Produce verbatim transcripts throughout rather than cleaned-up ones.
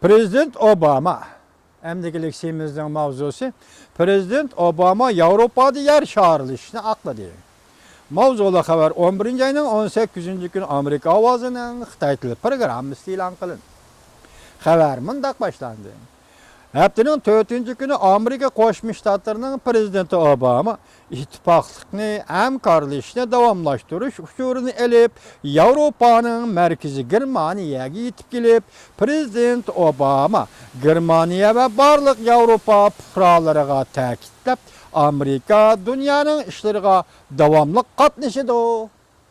پرېزىدېنت ئوباما. ئەمدىكى لېكسىيىمىزنىڭ ماۋزۇسى، پرېزىدېنت ئوباما ياۋروپادا يەر شارلىشىشنى ئاقلىدى. ماۋزۇلۇق خەۋەر ئون بىرىنچى ئاينىڭ ئون سەككىزىنچى كۈنى ئامېرىكا ئاۋازىنىڭ خىتاي تىلى پروگراممىسىدا ئېلان قىلىندى. خەۋەر مۇنداق باشلاندى. ھەپتىنىڭ تۆتىنچى كۈنى ئامېرىكا قوشما شتاتلىرىنىڭ پرېزىدېنتى ئوباما ئىتتىپاقلىقنى، ھەمكارلىشىشنى داۋاملاشتۇرۇش ئۇچۇرىنى ئېلىپ، ياۋروپانىڭ مەركىزى گېرمانىيەگە يېتىپ كېلىپ، پرېزىدېنت ئوباما گېرمانىيە ۋە بارلىق ياۋروپا پۇقرالىرىغا تەكىتلەپ، ئامېرىكا دۇنيانىڭ ئىشلىرىغا داۋاملىق قاتنىشىدۇ،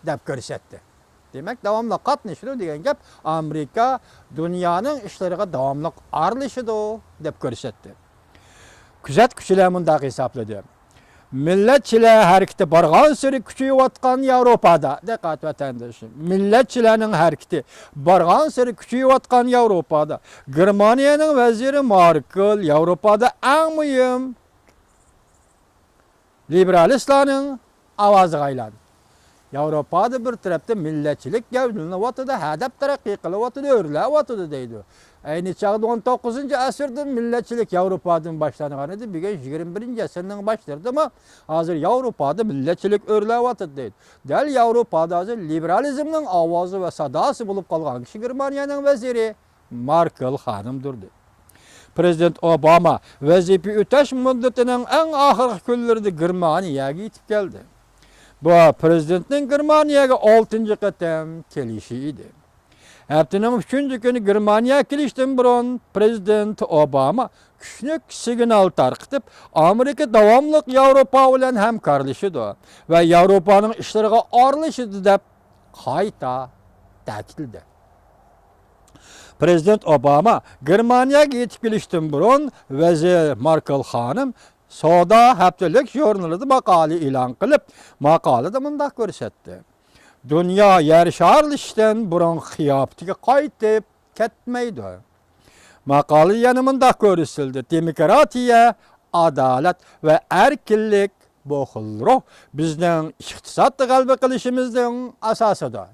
دەپ كۆرسەتتى. دېمەك، داۋاملىق قاتنىشىدۇ دېگەن گەپ، ئامېرىكا دۇنيانىڭ ئىشلىرىغا داۋاملىق ئارىلىشىدۇ، دەپ كۆرسەتتى. كۆزەتكۈچىلەر مۇنداق ھېسابلىدى. مىللەتچىلەر ھەرىكىتى بارغانسېرى كۈچىيىۋاتقان ياۋروپادا، دىققەت ۋەتەندىشىم، مىللەتچىلەرنىڭ ھەرىكىتى بارغانسېرى كۈچىيىۋاتقان ياۋروپادا گېرمانىيەنىڭ ۋەزىرى ماركېل ياۋروپادا ئەڭ مۇھىم لىبېرالىستلارنىڭ ئاۋازىغا ئايلاندى. ياۋروپادا بىر تەرەپتە مىللەتچىلىك گەۋدىلىنىۋاتىدۇ، ھەدەپ تەرەققىي قىلىۋاتىدۇ، ئۆرلەۋاتىدۇ دەيدۇ. ئەينى چاغدا ئون توققۇزىنچى ئەسىردە مىللەتچىلىك ياۋروپادىن باشلانغان ئىدى، بۈگۈن يىگىرمە بىرىنچى ئەسىرنىڭ باشلىرىدىمۇ ھازىر ياۋروپادا مىللەتچىلىك ئۆرلەۋاتىدۇ دەيدۇ. دەل ياۋروپادا ھازىر لىبېرالىزمنىڭ ئاۋازى ۋە ساداسى بولۇپ قالغان كىشى گېرمانىيەنىڭ ۋەزىرى ماركېل خانىمدۇر. پرېزىدېنت ئوباما ۋەزىپە ئۆتەش مۇددىتىنىڭ ئەڭ ئاخىرقى كۈنلىرىدە گېرمانىيەگە يېتىپ كەلدى. بۇ پرېزىدېنتنىڭ گېرمانىيەگە ئالتىنچى قېتىم كېلىشى ئىدى. ھەپتىنىڭ ئۈچىنچى كۈنى گېرمانىيەگە كېلىشتىن بۇرۇن پرېزىدېنت ئوباما كۈچلۈك سىگنال تارقىتىپ، ئامېرىكا داۋاملىق ياۋروپا بىلەن ھەمكارلىشىدۇ ۋە ياۋروپانىڭ ئىشلىرىغا ئارىلىشىدۇ، دەپ قايتا تەكىتلىدى. پرېزىدېنت ئوباما گېرمانىيەگە يېتىپ كېلىشتىن بۇرۇن ۋەزىر ماركېل خانىم سودا ھەپتىلىك ژۇرنىلىدا ماقالە ئېلان قىلىپ، ماقالىدە مۇنداق كۆرسەتتى: دۇنيا يەر شارلىشىشتىن بۇرۇنقى قىياپىتىگە قايتىپ كەتمەيدۇ. ماقالىدە يەنە مۇنداق كۆرسىتىلدى: دېموكراتىيە، ئادالەت ۋە ئەركىنلىك، بۇ خىل روھ بىزنىڭ ئىقتىسادتا غەلىبە قىلىشىمىزنىڭ ئاساسىدۇر.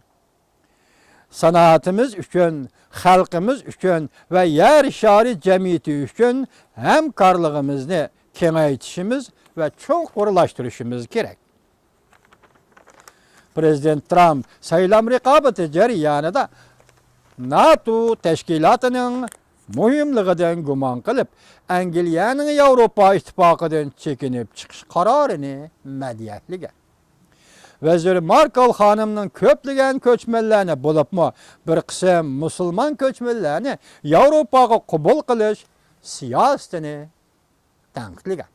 سانائىتىمىز ئۈچۈن، خەلقىمىز ئۈچۈن ۋە يەر شارى جەمئىيىتى ئۈچۈن ھەمكارلىقىمىزنى كېڭەيتىشىمىز ۋە چوڭقۇرلاشتۇرۇشىمىز كېرەك. پرېزىدېنت ترامپ سايلام رىقابىتى جەريانىدا ناتو تەشكىلاتىنىڭ مۇھىملىقىدىن گۇمان قىلىپ، ئەنگلىيەنىڭ ياۋروپا ئىتتىپاقىدىن چېكىنىپ چىقىش قارارىنى مەدھىيەلىگەن. ۋەزىر ماركېل خانىمنىڭ كۆپلىگەن كۆچمەنلەرنى، بولۇپمۇ بىر قىسىم مۇسۇلمان كۆچمەنلەرنى ياۋروپاغا قوبۇل قىلىش سىياسىتىنى تەنقىدلىگەن.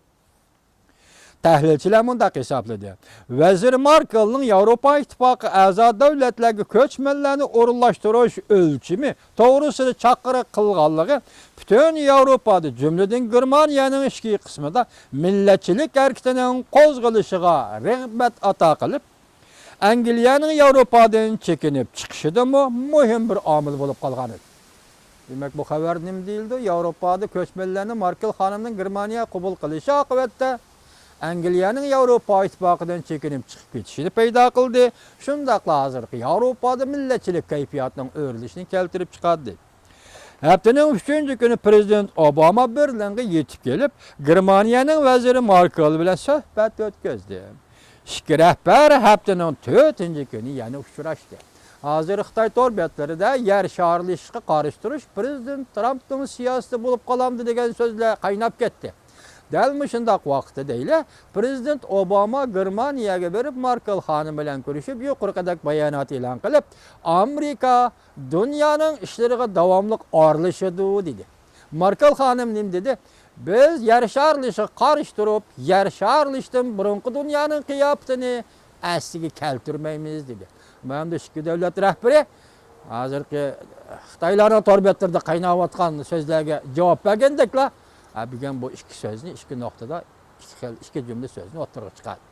تەھلىلچىلەر مۇنداق ھېسابلىدى: ۋەزىر ماركېلنىڭ ياۋروپا ئىتتىپاقى ئەزا دۆلەتلەرگە كۆچمەنلەرنى ئورۇنلاشتۇرۇش ئۆلچىمى توغرىسىدا چاقىرىق قىلغانلىقى پۈتۈن ياۋروپادا، جۈملىدىن گېرمانىيەنىڭ ئىچكى قىسمىدا مىللەتچىلىك ھەرىكىتىنىڭ قوزغىلىشىغا رىغبەت ئاتا قىلىپ، ئەنگلىيەنىڭ ياۋروپادىن چېكىنىپ چىقىشىدىمۇ مۇھىم بىر ئامىل بولۇپ قالغان ئىدى. دېمەك، بۇ خەۋەر نېمە دېيىلىدۇ؟ ياۋروپادا كۆچمەنلەرنى ماركېل خانىمنىڭ گېرمانىيە قوبۇل قىلىشى ئاقىۋەتتە ئەنگلىيەنىڭ ياۋروپا ئىتتىپاقىدىن چېكىنىپ چىقىپ كېتىشىنى پەيدا قىلدى. شۇنداقلا ھازىرقى ياۋروپادا مىللەتچىلىك كەيپىياتىنىڭ ئۆرلىشىنى كەلتۈرۈپ چىقاردى. ھەپتىنىڭ ئۈچىنچى كۈنى پرېزىدېنت ئوباما بېرلىنغا يېتىپ كېلىپ، گېرمانىيەنىڭ ۋەزىرى ماركېل بىلەن سۆھبەت ئۆتكۈزدى. ئىككى رەھبەر ھەپتىنىڭ تۆتىنچى كۈنى يەنە ئۇچراشتى. ھازىر خىتاي تور بەتلىرىدە يەر شارلىشىشقا قارشى تۇرۇش، پرېزىدېنت ترامپنىڭ سىياسىتى بولۇپ قالامدۇ دېگەن سۆزلەر قايناپ كەتتى. دەل مۇشۇنداق ۋاقىتتا دەيلى، پرېزىدېنت ئوباما گېرمانىيەگە بېرىپ، ماركېل خانىم بىلەن كۆرۈشۈپ، يۇقىرىقىدەك بايانات ئېلان قىلىپ، ئامېرىكا دۇنيانىڭ ئىشلىرىغا داۋاملىق ئارىلىشىدۇ، دېدى. ماركېل خانىم نېمە دېدى؟ بىز يەر شارلىشىشىغا قارشى تۇرۇپ، يەر شارلىشىشتىن بۇرۇنقى دۇنيانىڭ قىياپىتىنى ئەسلىگە كەلتۈرمەيمىز، دېدى. مانا ئىككى دۆلەت رەھبىرى ھازىرقى خىتايلارنىڭ تور بەتلىرىدە قايناۋاتقان سۆزلەرگە جاۋاب بەرگەندەكلا، ھە، بۈگۈن بۇ ئىككى سۆزنى، ئىككى نۇقتىدا ئىككى خىل، ئىككى جۈملە سۆزنى ئوتتۇرىغا چىقاردى.